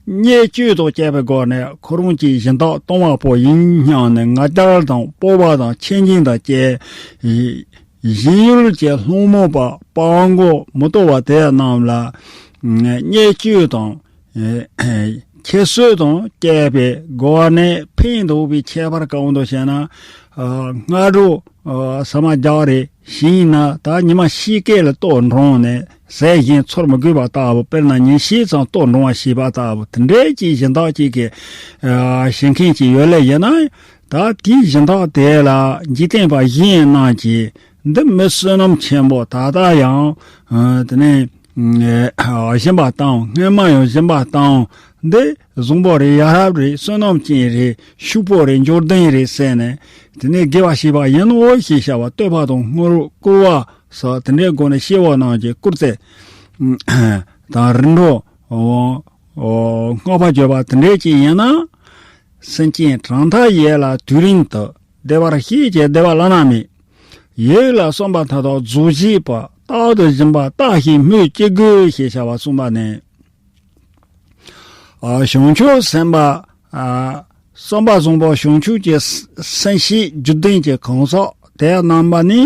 བརྙས་བཅོས་དང་བཅས་པའི་སྒོ་ནས་ཁོ་རང་གི་སྦྱིན་བདག་གཏོང་བ་པོ་ཡིན་སྙམ་ནས་ང་རྒྱལ་དང་སྤོབས་པ་དང་ཆེ་འབྲིང་དང་བཅས། གཞན་ཡུལ་གྱི་སློང་མོ་པ་སྤྲང་པོ་མི་དོ་བ་དེ་རྣམས་ལ་བརྙས་བཅོས་དང་ཁྱད་གསོད་དང་བཅས་པའི་སྒོ་ནས་ཕན་འདོགས་པའི་ཁྱད་པར་གང་འདུག་ཟེར་ན། སྔ་དྲོ་ཟ་མ་རྒྱག་རེ་བྱས་ན་ད་ཉི་མ་ཕྱེད་ཀ་ལ་ལྟོགས་འགྲོ་ནས་ཟས་གཞན་ཚོར་མི་དགོས་པ་ལྟ་བུ། དཔེར་ན་ཉིན་ཤས་ཙམ་ལྟོགས་འགྲོ་བ་ཞེས་པ་ལྟ་བུ་དེ་འདྲའི་ཅིག་སྦྱིན་བདག་ཅིག་གིས་བྱེད་མཁན་ཅིག་ཡོད་ལེ་ཡིན་ན། ད་དེའི་སྦྱིན་བདག་དེ་ལ་འཇིག་རྟེན་པ་གཞན་རྣམས་ཀྱིས་འདི་མི་བསོད་ནམས་ཆེན་པོ་ད་ལྟ་ཡང་དེ་ནས་སྦྱིན་པ་བཏང་། སྔོན་མ་ཡང་སྦྱིན་པ་བཏང་། འདི་བཟང་པོ་རེད། ཡ་རབས་རེད། བསོད་ནམས་ཅན་རེད། ཕྱུག་པོ་རེད། འབྱོར་ལྡན་རེད་ཟེར་ནས་དེ་ནས་དགེ་བ་བྱས་པ་ཡིན་ནོ་ཞེས་བྱ་བ་བསྟོད་པ་དང་བསྔོ་བསྐུར་བ་སོགས་དེ་འདྲའི་སྒོ་ནས་སྐྱེ་བོ་རྣམས་ཀྱིས་བསྐུར་ཏེ་དང་རིམ་གྲོ་བསྔགས་པ་བརྗོད་པ་དེ་འདྲའི་ཅིག་ཡིན་ན། སེམས་ཅན་གྲངས་མཐའ་ཡས་ལ་དུས་རིང་དུ། བདེ་བར་གཤེགས་ཀྱི་བདེ་བ་བླ་ན་མེད། ཡིད་ལ་བསམ་པ་མཐའ་དག་རྫོགས་བྱེད་པ། རྟག་ཏུ་སྦྱིན་པ་བརྟགས་ཤིང་སྨོས་ཅི་དགོས་ཞེས་བྱ་བ་གསུངས་པ་ནས། བྱང་ཆུབ་སེམས་དཔའ། བསམ་པ་བཟང་པོ་བྱང་ཆུབ་ཀྱི་སེམས་བསྐྱེད་རྒྱུད་ལྡན་གྱི་གང་ཟག་དེ་རྣམ་པ་ནི་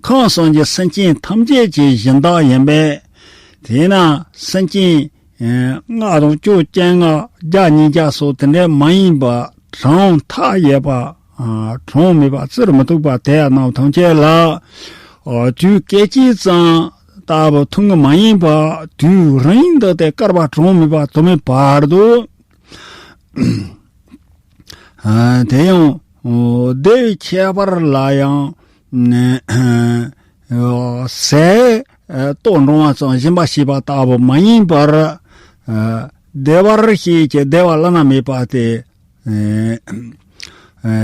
ཁམས་གསུམ་གྱི་སེམས་ཅན་ཐམས་ཅད་ཀྱི་སྦྱིན་བདག་ཡིན་པས། དེས་ན་སེམས་ཅན་ལྔ་དང་བཅུ་བཅོ་ལྔ་བརྒྱ་ཉིས་བརྒྱ་སོགས་དེ་འདྲ་མ་ཡིན་པ་གྲངས་མཐའ་ཡས་པ། གྲངས་མེད་པ་བརྩི་མི་ཐུབ་པ་དེ་རྣམས་ཐམས་ཅད་ལ་དུས་སྐད་ཅིག་ཙམ་ལྟ་བུ་ཐུང་ངུ་མ་ཡིན་པ་དུས་རིང་དུ་སྟེ་བསྐལ་པ་གྲངས་མེད་པ་དུ་མའི་བར་དུ། དེ་ཡང་བདེ་བའི་ཁྱད་པར་ལ་ཡང་ཟས་ལྟོགས་འགྲོ་བ་ཙམ་སྦྱིན་པ་བྱས་པ་ལྟ་བུ་མ་ཡིན་པར། བདེ་བར་གཤེགས་ཀྱི་བདེ་བ་བླ་ན་མེད་པ་སྟེ།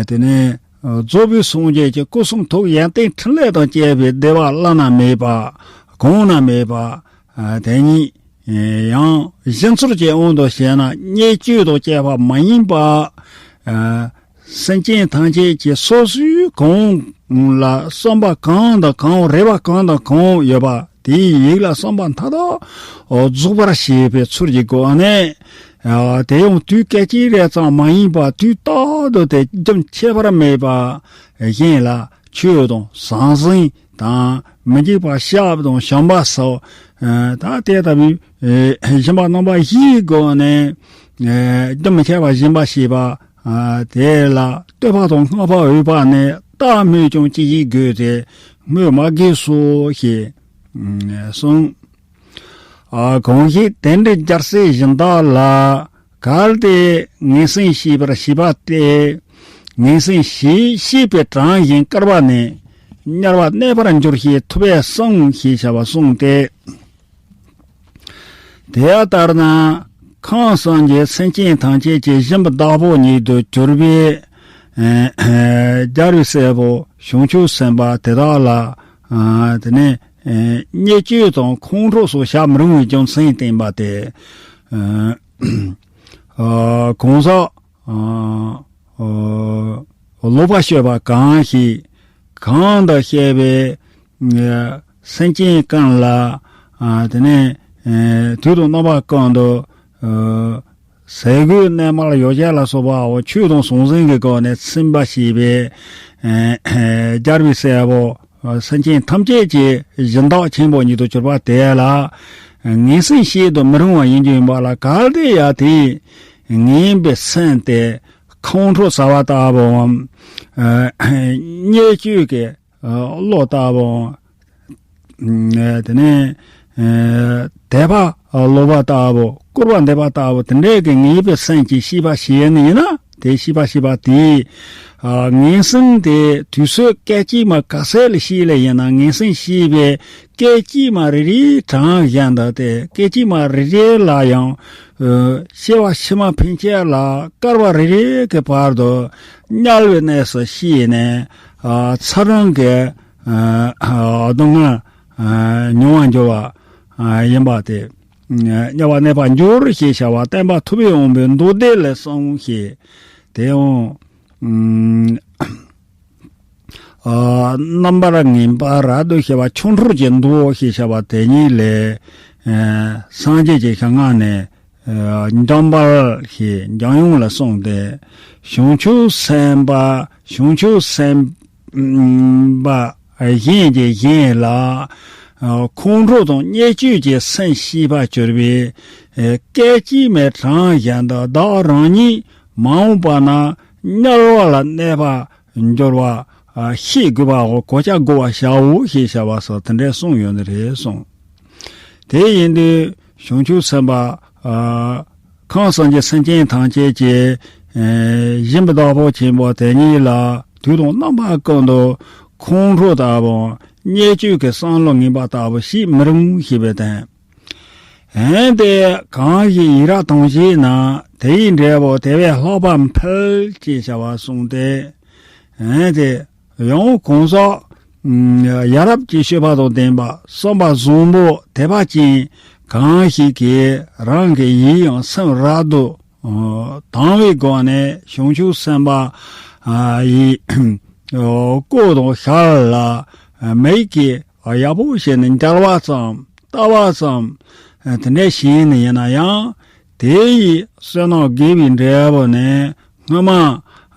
དེ་ནས་རྫོགས་པའི་སངས་རྒྱས་ཀྱི་སྐུ་གསུང་ཐུགས་ཡོན་ཏན་ཕྲིན་ལས་དང་བཅས་པའི་བདེ་བ་བླ་ན་མེད་པ། གོང་ན་མེད་པ། དེ་ཉིད་ཡང་སྦྱིན་ཚུལ་གྱི་དབང་དུ་བྱས་ན་བརྙས་བཅོས་དང་བཅས་པ་མ་ཡིན་པ། སེམས་ཅན་ཐམས་ཅད་ཀྱི་སོ་སོའི་གང་ལ་བསམ་པ་གང་དང་གང་། རེ་བ་གང་དང་གང་ཡོད་པ་དེའི་ཡིད་ལ་བསམ་པ་མཐའ་དག་རྫོགས་པར་བྱེད་པའི་ཚུལ་གྱི་སྒོ་ནས། དེ་ཡང་དུས་སྐད་ཅིག་རེ་ཙམ་མ་ཡིན་པ་དུས་རྟག་ཏུ་སྟེ་རྒྱུན་ཆད་པར་མེད་པ་གཞན་ལ་ཆོས་དང་ཟང་ཟིང་དང་མི་འཇིགས་པ་བཤགས་པ་དང་བྱམས་པ་སོགས། ད་དེ་ལྟ་བུའི་སྦྱིན་པ་རྣམ་པ་བཞིའི་སྒོ་ནས་རྒྱུན་མི་ཆད་པར་སྦྱིན་པ་བྱེད་པ། དེ་ལ་བསྟོད་པ་དང་བསྔགས་པ་འོས་པ་ནི་རྟག་སྨོས་ཀྱང་ཅི་ཞིག་དགོས་ཏེ་སྨོས་མ་དགོས་སོ་ཞེས་གསུངས། གང་ཞིག་དེ་འདྲའི་རྒྱལ་སྲས་གཞན་དག་ལ། གལ་ཏེ་ངན་སེམས་བསྐྱེད་པར་བྱེད་པ་སྟེ། ངན་སེམས་བསྐྱེད་བསྐྱེད་པའི་གྲངས་བཞིན་བསྐལ་པ་ནས། དམྱལ་བ་གནས་པར་འགྱུར་ཞེས་ཐུབ་པས་གསུངས་ཞེས་བྱ་བ་གསུངས་ཏེ། དེ་ལྟར་ན་ཁམས་གསུམ་གྱི་སེམས་ཅན་ཐམས་ཅད་ཀྱི་སྦྱིན་པའི་བདག་པོ་ཉིད་དུ་གྱུར་པའི་རྒྱལ་བའི་སྲས་པོ་བྱང་ཆུབ་སེམས་དཔའ་དེ་དག་ལ། དེ་ནས་བརྙས་བཅོས་དང་ཁོང་ཁྲོ་སོགས་བྱ་མི་རུང་བའི་རྒྱུ་མཚན་བསྟན་པ་སྟེ། གང་ཟག་ཨ་ཨ་ལོག་པར་སྤྱོད་པ་གང་ཞིག་གང་དང་བཅས་པའི་ཨ་སེམས་ཅན་ཀུན་ལ། ཨ་དེ་ནས་ཨ་དུས་དང་རྣམ་པ་ཀུན་ཏུ་ཨ་ཟས་གོས་གནས་མལ་ཡོ་བྱད་ལ་སོགས་པའོ། ཆོས་དང་ཟང་ཟིང་གི་སྒོ་ནས་ཚིམ་པ་བྱས་པའི་ཨ་རྒྱལ་བའི་སྲས་པོ། སེམས་ཅན་ཐམས་ཅད་ཀྱི་སྦྱིན་བདག་ཆེན་པོ་ཉིད་དུ་གྱུར་པ་དེ་ལ་ངན་སེམས་བསྐྱེད་དུ་མི་རུང་བ་ཡིན་རྒྱུ་ཡིན་པ་ལ། གལ་ཏེ་ཡང་དེས་ངན་པའི་སེམས་དེ་ཁོང་ཁྲོ་ཟ་བ་ལྟ་བུའམ། ཨ་བརྙས་བཅོས་ཀྱི་ཨ་བློ་ལྟ་བུའམ། ཨ་དེ་ནས་ཨ་དད་པ་ལོག་པ་ལྟ་བུ། སྐུར་བ་འདེབས་པ་ལྟ་བུ། དེ་འདྲའི་གི་ངན་པའི་སེམས་ཀྱིས་བསྐྱེད་པ་བྱས་ནས་ཡིན་ན། དེ་བསྐྱེད་པ་བྱས་པ་དེས་ཨ་ངན་སེམས་དེ་དུས་ཚོད་སྐད་ཅིག་མ་ག་ཚད་ལ་བསྐྱེད་ལེ་ཡིན་ན། ངན་སེམས་བསྐྱེད་པའི་སྐད་ཅིག་མ་རེ་རེའི་གྲངས་བཞིན་དུ་དེ། སྐད་ཅིག་མ་རེ་རེ་ལ་ཡང་ཨ་སྐྱེ་བ་ཕྱི་མ་ཕན་ཆད་ལ་བསྐལ་པ་རེ་རེ་གི་བར་དུ་དམྱལ་བའི་གནས་སུ་སྐྱེས་ནས་ཨ་ཚ་གྲང་གི་ཨ་སྡུག་བསྔལ་ཨ་མྱོང་བར་འགྱུར་བ་ཨ་ཡིན་པ་སྟེ། དམྱལ་བར་གནས་པར་འགྱུར་ཞེས་བྱ་བ་སྟོན་པ་ཐུབ་པའི་དབང་པོའི་མདོ་སྡེ་ལས་གསུངས་ཤིང་། དེ་ཡང་ཨ་རྣམ་པར་ངེས་པ་རབ་ཏུ་ཕྱེ་བ་ཆོ་འཕྲུལ་གྱི་མདོ་ཞེས་བྱ་བ་དེ་ཉིད་ལས། ཨ་སངས་རྒྱས་ཀྱི་ཞལ་སྔ་ནས་ཨ་འཇམ་དཔལ་ཞེས་འཇམ་དབྱངས་ལ་གསུངས་ཏེ། བྱང་ཆུབ་སེམས་དཔའ། བྱང་ཆུབ་སེམས་དཔའ་གཞན་གྱིས་གཞན་ལ་ཨ་ཁོང་ཁྲོ་དང་བརྙས་བཅོས་ཀྱི་སེམས་བསྐྱེད་པར་གྱུར་པའི་ཨ་སྐད་ཅིག་མའི་གྲངས་བཞིན་དུ་བདག་རང་ཉིད་མ་འོངས་པ་ན་དམྱལ་བ་ལ་གནས་པར་འགྱུར་བ་ཨ་ཤེས་དགོས་པའོ། གོ་ཆ་བགོ་བར་བྱའོ་ཞེས་བྱ་བ་སོགས་དེ་འདྲའི་གསུངས་ཡོད་ནི་རེད་གསུངས། དེ་ཡིན་དུས་བྱང་ཆུབ་སེམས་དཔའ་ཨ་ཁམས་གསུམ་གྱི་སེམས་ཅན་ཐམས་ཅད་ཀྱི་ཨ་སྦྱིན་པའི་བདག་པོ་ཆེན་པོ་དེ་ཉིད་ལ་དུས་དང་རྣམ་པ་ཀུན་ཏུ་ཁོང་ཁྲོ་ལྟ་བུ། བརྙས་བཅོས་ཀྱི་བསམ་བློ་ངན་པ་ལྟ་བུ་བྱེད་མི་རུང་ཞེས་པའི་དོན། འོན་ཏེ་གང་ཞིག་ཡིད་རབ་དང་བཅས་ན། དེ་ཡི་འབྲས་བུ་དེ་བས་ལྷག་པར་འཕེལ་ཞེས་བྱ་བ་གསུངས་ཏེ། འོན་ཏེ་ཡང་གང་ཟག་ཡ་རབས་ཀྱི་སྤྱོད་པ་དང་ལྡན་པ། བསམ་པ་བཟང་པོ་དད་པ་ཅན་གང་ཞིག་གིས་རང་གི་ཡིད་ཡང་སེམས་རབ་ཏུ་དང་བའི་སྒོ་ནས་བྱང་ཆུབ་སེམས་དཔའ་ཡི་སྐུ་དང་ཞལ་ལ་མིག་གིས་ཡག་པོ་བྱས་ནས་མཇལ་བ་ཙམ། ལྟ་བ་ཙམ། དེ་འདྲ་བྱས་ནས་ཡིན་ན་ཡང་། དེ་ཡི་བསོད་ནམས་དགེ་བའི་འབྲས་བུ་ནི་སྔ་མ་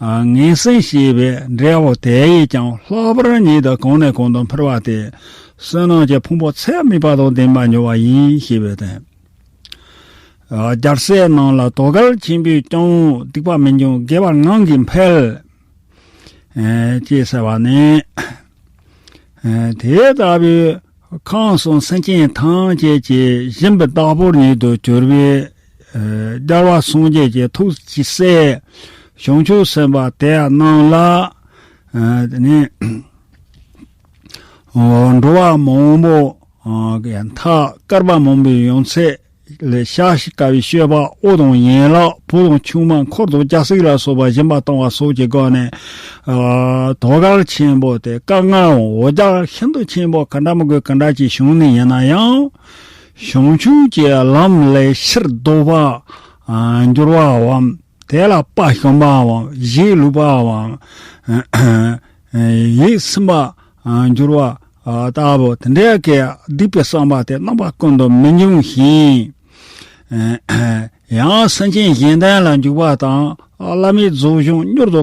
ངན་སེམས་བསྐྱེད་པའི་འབྲས་བུ་དེ་ཡིས་ཀྱང་ལྷག་པར་ཉིད་དུ་གོང་ནས་གོང་དུ་འཕེལ་བ་སྟེ། བསོད་ནམས་ཀྱི་ཕུང་པོ་ཚད་མེད་པ་དང་ལྡན་པར་འགྱུར་བ་ཡིན་ཞེས་པའི་དོན། རྒྱལ་སྲས་རྣམས་ལ་དོ་གལ་ཆེན་པོས་ཀྱང་སྡིག་པ་མི་འབྱུང་དགེ་བ་ངང་གིས་འཕེལ། ཅེས་ཟེར་བ་ནི། དེ་ལྟ་བུའི་ཁམས་གསུམ་སེམས་ཅན་ཐམས་ཅད་ཀྱི་སྦྱིན་པའི་བདག་པོ་ཉིད་དུ་གྱུར་པའི་རྒྱལ་བ་སངས་རྒྱས་ཀྱི་ཐུགས་ཀྱི་སྲས་བྱང་ཆུབ་སེམས་དཔའ་དེ་རྣམས་ལ། དེ་ནི་འགྲོ་བ་མང་པོ་གི་མཐའ་བསྐལ་པ་མང་པོའི་ཡང་ཚད་ལས་ཤ་ཞིག་དཀའ་བའི་སྤྱོད་པ། དབུ་དང་ཡན་ལག་བུ་དང་ཆུང་མ་འཁོར་དང་རྒྱལ་སྲིད་ལ་སོགས་པ་སྦྱིན་པ་བཏང་བ་སོགས་ཀྱི་སྒོ་ནས། ཨ་དོ་གལ་ཆེན་པོ་དེ་དཀའ་ངལ་འོ་བརྒྱལ་ཤིན་ཏུ་ཆེན་པོ་ག་འདྲ་མི་དགོས་ག་འདྲ་ཅིག་བྱུང་ནས་ཡིན་ན་ཡང་། བྱང་ཆུབ་ཀྱི་ལམ་ལས་ཕྱིར་ལྡོག་པ་འགྱུར་བའམ། དེ་ལ་དཔའ་ཞུམ་པའམ། གཞིས་ལུས་པའམ། ཡིད་ཚིམ་པ་འགྱུར་བ། ལྟ་བུ་དེ་འདྲའི་གི་སྡིག་པའི་བསམ་པ་དེ་རྣམ་པ་ཀུན་ཏུ་མི་འབྱུང་ཞིང་། ཡང་སེམས་ཅན་གཞན་དོན་ལ་འཇུག་པ་དང་བླ་མེད་རྫོགས་བྱང་མྱུར་དུ་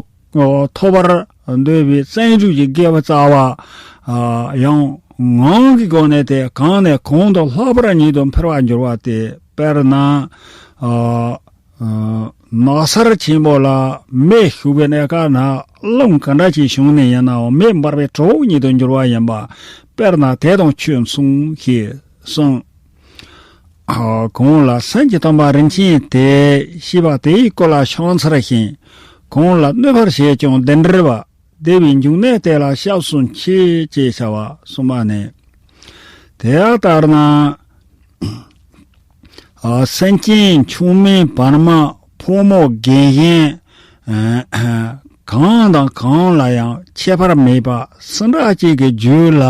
ཐོབ་པར་འདོད་པའི་བརྩོན་འགྲུས་ཀྱི་དགེ་བ་རྩ་བ་ཡང་ངང་གི་སྒོ་ནས་དེ་གོང་ནས་གོང་དུ་ལྷག་པར་ཉིད་དུ་འཕེལ་བར་འགྱུར་བ་སྟེ། དཔེར་ན། ནགས་ཚལ་ཆེན་པོ་ལ་མེ་ཤུགས་པའི་གནས་སྐབས་ན་རླུང་ག་འདྲ་ཅིག་བྱུང་ནས་ཡིན་ནའང་མེ་འབར་བའི་གྲོད་ཁོག་ཉིད་དུ་འགྱུར་བ་ཡིན་པ། དཔེར་ན་དེ་དང་ཆོས་མཚུངས་ཞེས་གསུངས། གང་ལ་སེམས་ཀྱི་སྟོང་པ་རིན་ཆེན་དེ་ཤེས་པ་དེ་ཡི་སྐུ་ལ་ཕྱག་འཚལ་ཞིང་། གང་ལ་གནོད་པར་བྱེད་ཀྱང་བདེ་འབྲེལ་བ། བདེ་བའི་འབྱུང་གནས་དེ་ལ་སྐྱབས་སུ་མཆི་ཅེས་བྱ་བ་གསུངས་པ་ནི། དེ་ལྟར་ན། སེམས་ཅན་མཆོག་དམན་བར་མ་ཕོ་མོ་རྒན་གཞོན། གང་དང་གང་ལ་ཡང་ཁྱད་པར་མེད་པ་སུ་འདྲ་ཅིག་གི་རྒྱུད་ལ་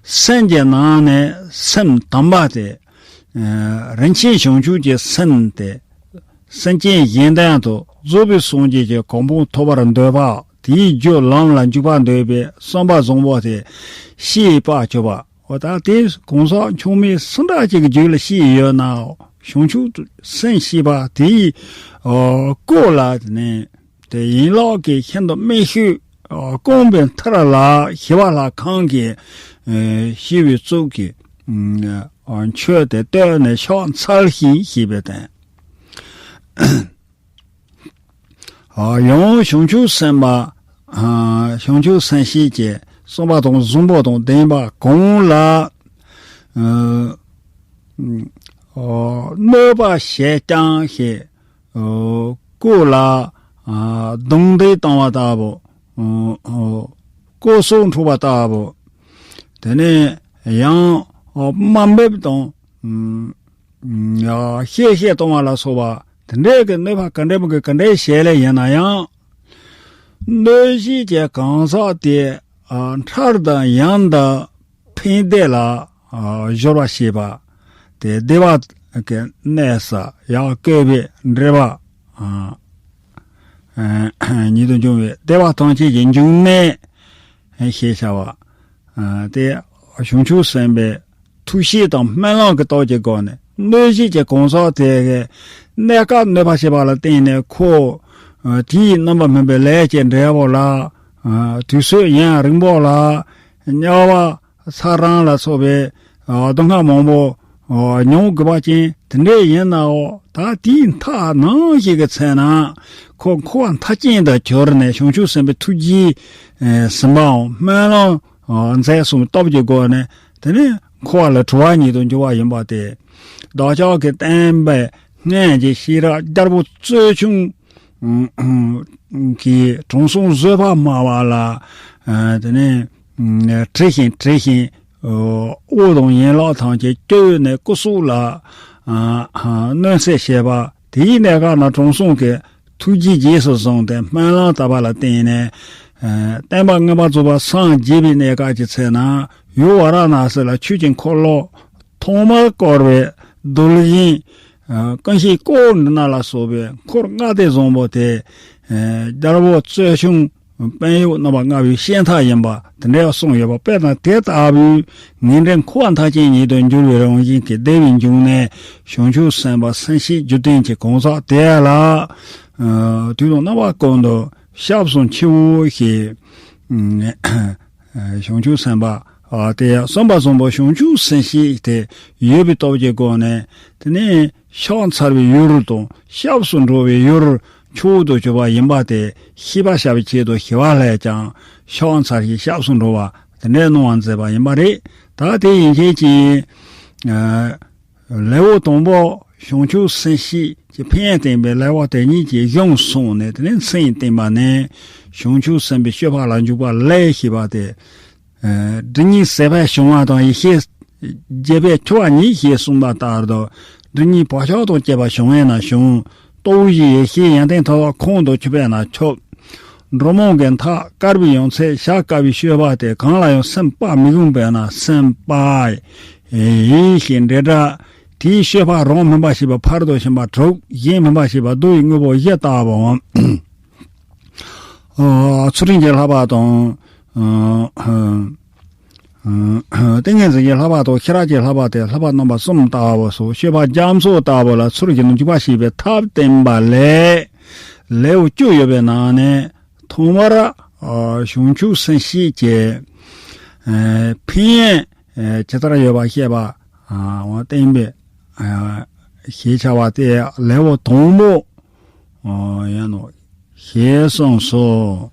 སེམས་ཀྱི་ནང་ནས་སེམས་དམ་པ་དེ། རིན་ཆེན་བྱང་ཆུབ་ཀྱི་སེམས་དེ་སེམས་ཅན་གཞན་དོན་དུ་ རྫོགས་པའི་སངས་རྒྱས་ཀྱི་གོ་འཕང་ཐོབ་པར་འདོད་པ། དེའི་རྒྱུ་ལམ་ལ་འཇུག་པར་འདོད་པའི་བསམ་པ་བཟང་པོ་དེ་ཤེས་པར་གྱུར་པ། འོ་ད་དེ་གང་ཟག་ཆུང་མའི་སུ་འདྲ་ཅིག་གི་རྒྱུད་ལ་སྐྱེས་ཡོད་ན། བྱང་ཆུབ་སེམས་ཞེས་པ་དེའི་སྐོར་ལ་དེ་ནས་དེ་ཡན་ལག་གི་ཤིན་ཏུ་དམན་ཤོས་སྐོང་པའི་མཐར་ལ་ཞི་བ་ལྷ་ཁང་གི་ཞི་བའི་གཙུག་གི་མཆོད་དེ་བསྟོད་ནས་ཕྱག་འཚལ་ཞིང་ཞེས་པའི་དོན། ཡང་བྱང་ཆུབ་སེམས་དཔའ། བྱང་ཆུབ་སེམས་བསྐྱེད་ཀྱི་བསམ་པ་དང་བཟང་པོ་དང་ལྡན་པ་གང་ལ། གནོད་པ་བྱེད་ཀྱང་ཞེས། སྐུ་ལ་རྡུང་རྡེག་བཏང་བ་ལྟ་བུ། སྐུ་སྲོག་འཕྲོག་པ་ལྟ་བུ། དེ་ནས་ཡང་དམའ་འབེབས་དང་། གཤེ་གཤེ་གཏོང་བ་ལ་སོགས་པ་དེ་འདྲའི་གི་གནོད་པ་ག་འདྲ་མོ་གི་ག་འདྲའི་བྱས་ལས་ཡིན་ན་ཡང་། གནོད་བྱེད་ཀྱི་གང་ཟག་དེ་ཨ་འཕྲལ་དང་ཡང་དག་ཕན་བདེ་ལ་ཨ་སྦྱོར་བ་བྱེད་པ། དེ་བདེ་བ་གི་གནས་ས་ཡང་བཀོད་པའི་འབྲེལ་བ། ཨ་ཨ་ཉིད་དུ་འབྱུང་བའི་བདེ་བ་ཐམས་ཅད་ཀྱི་འབྱུང་གནས། ཞེས་བྱ་བ། ཨ་དེ་བྱང་ཆུབ་སེམས་དཔའི་ཐུགས་བསྐྱེད་དང་སྨོན་ལམ་གྱི་སྟོབས་ཀྱི་སྒོ་ནས་གནོད་བྱེད་ཀྱི་གང་ཟག་དེ་གའི་གནས་སྐབས་གནོད་པ་བྱེད་པ་ལ་བརྟེན་ནས་ཁོ་ཨ་དེའི་རྣམ་པར་སྨིན་པའི་ལས་ཀྱི་འབྲས་བུ་ལ་ཨ་དུས་ཚོད་ཡུན་རིང་པོ་ལ་དམྱལ་བ་ཚ་གྲང་ལ་སོགས་པའི་ཨ་སྡུག་བསྔལ་མང་པོ་ཨ་མྱོང་དགོས་པ་ཅན་དེ་འདྲ་ཡིན་ནའང་ད་དེའི་མཐའ་ནམ་ཞིག་གི་ཚེ་ན་ཁོ་འཁོར་བ་མཐའ་ཅན་དུ་གྱུར་ནས་བྱང་ཆུབ་སེམས་དཔའི་ཐུགས་རྗེ་ཨ་ཟིན་པའམ་སྨོན་ལམ་ཨ་མཛད་གསུམ་སྟོབས་ཀྱི་སྒོ་ནས་དེ་ནས་འཁོར་བ་ལས་གྲོལ་བ་ཉིད་དུ་འགྱུར་བ་ཡིན་པ་སྟེ། བདག་ཅག་གི་བསྟན་པའི་སྔོན་གྱི་ཤེས་རབ་རྒྱལ་པོ་ཙོ་ཆུང་གིས་དྲང་སྲོང་བཟོད་པ་སྨྲ་བ་ལ་ཨ་དེ་ནས་ཨ་དྲི་ཞིང་དྲི་ཞིང་ཨ་དབུགས་དང་ཡན་ལག་ཐམས་ཅད་བསྐྱོད་ནས་སྐུ་གཟུགས་ལ་ཨ་ཨ་གནོན་བསྲེག་བྱས་པ། དེའི་གནས་སྐབས་ན་དྲང་སྲོང་གིས་ཐུགས་རྗེ་རྗེས་སུ་བཟུང་སྟེ་སྨོན་ལམ་བཏབ་པ་ལ་བརྟེན་ནས་ཨ་བསྟན་པ་མངོན་པར་རྫོགས་པར་སངས་རྒྱས་པའི་གནས་སྐབས་ཀྱི་ཚེ་ན་ཡུལ་ཝཱ་ར་ཎ་སི་ལ་ཆོས་ཀྱི་འཁོར་ལོ་ཐོག་མར་བསྐོར་བའི་རྡོར་གཞོན་ཀུན་ཤེས་ཀོ་ཎ་ལ་སོགས་པའི་འཁོར་ལྔ་སྡེ་བཟང་པོ་དེ་རྒྱལ་པོ་ཙོ་ཆུང་དཔོན་གཡོག་རྣམ་པ་ལྔ་པའི་ཤེས་མཐའ་ཡིན་པ་དེ་འདྲ་གསུངས་ཡོད་པ། དཔེར་ན་དེ་ལྟ་བུའི་ངེས་འབྲེལ་འཁོར་བ་མཐའ་ཅན་ཉིད་དུ་འགྱུར་བའི་རང་བཞིན་གྱི་བདེ་བའི་འབྱུང་གནས་བྱང་ཆུབ་སེམས་དཔའ་སེམས་བསྐྱེད་རྒྱུ་ལྡན་གྱི་གང་ཟག་དེ་ལ་དུས་དང་རྣམ་པ་ཀུན་ཏུ་སྐྱབས་སུ་མཆིའོ་ཞེས། བྱང་ཆུབ་སེམས་དཔའ་དེ་བསམ་པ་བཟང་པོ་བྱང་ཆུབ་སེམས་བསྐྱེད་དེ་ཡོད་པའི་སྟོབས་ཀྱི་སྒོ་ནས་དེ་ནས་ཕྱག་འཚལ་བའི་ཡུལ་དང་སྐྱབས་སུ་འགྲོ་བའི་ཡུལ་མཆོག་ཏུ་གྱུར་པ་ཡིན་པ་དེ་ཤེས་པར་བྱ་བའི་ཆེད་དུ་ཞི་བ་ལྷས་ཀྱང་ཕྱག་འཚལ་ཞིང་སྐྱབས་སུ་འགྲོ་བ་དེ་འདྲའི་གནང་བ་མཛད་པ་ཡིན་པ་རེད། ད་དེ་ཡན་ཆད་ཀྱིས་ལེའུ་དང་པོ་བྱང་ཆུབ་སེམས་བསྐྱེད་ཀྱི་ཕན་ཡོན་བསྟན་པའི་ལེའུ་དེ་ཉིད་ཀྱི་གཞུང་གསུངས་ནས། དེ་ནས་མཚན་བསྟན་པ་ནས་བྱང་ཆུབ་སེམས་དཔའི་སྤྱོད་པ་ལ་འཇུག་པ་ལས་ཞེས་པ་སྟེ། སྒྲིབ་གཉིས་ཟད་པར་བྱུང་བ་དང་ཡེ་ཤེས་རྒྱས་པར་གྱུར་པ་ཉིད་ཞེས་གསུངས་པ་ལྟར་དུ། སྒྲིབ་གཉིས་བག་ཆགས་དང་བཅས་པ་བྱུང་བས་ན་བྱུང་། རྟོག་བུའི་ཡེ་ཤེས་ཡོན་ཏན་མཐའ་དག་ཁོང་དུ་ཆུད་པས་ན་ཆུད། འགྲོ་རྨོངས་ཀྱི་མཐའ་བསྐལ་པའི་ཡང་ཚད་བྱ་དཀའ་བའི་སྤྱོད་པ་སྟེ། གང་ལ་ཡང་སེམས་དཔའ་མི་ཁོམ་པས་ན་སེམས་དཔའ་ཡིད་བཞིན་འབྲེལ་སྒྲ། དེའི་སྤྱོད་པ་རང་སྨིན་པ་བྱས་པ་ཕ་རོལ་ཏུ་ཕྱིན་པ་དྲུག་གཞན་སྨིན་པ་བྱས་པ་བསྡུ་བའི་དངོས་པོ་བཞི་ལྟ་བུའམ། ཚུལ་ཁྲིམས་ཀྱི་བསླབ་པ་དང་། ཏིང་ངེ་འཛིན་གྱི་བསླབ་པ་དང་ཤེས་རབ་ཀྱི་བསླབ་པ་སྟེ་བསླབ་པ་རྣམ་པ་གསུམ་ལྟ་བུ་སོགས་སྤྱོད་པ་རྒྱ་མཚོ་ལྟ་བུ་ལ་ཚུལ་བཞིན་དུ་འཇུག་པ་བྱེད་པའི་ཐབས་བསྟན་པ་ལས། ལེའུ་བཅུ་ཡོད་པའི་ནང་ནས་ཐོག་མར་བྱང་ཆུབ་སེམས་བསྐྱེད་ཀྱི་ཕན་ཡོན་ཇི་ལྟར་ཡོད་པ་བཤད་པ་བསྟན་པའི་ཞེས་བྱ་བ་སྟེ་ལེའུ་དང་པོ་ཡིན་ནོ། ཞེས་གསུངས་སོ།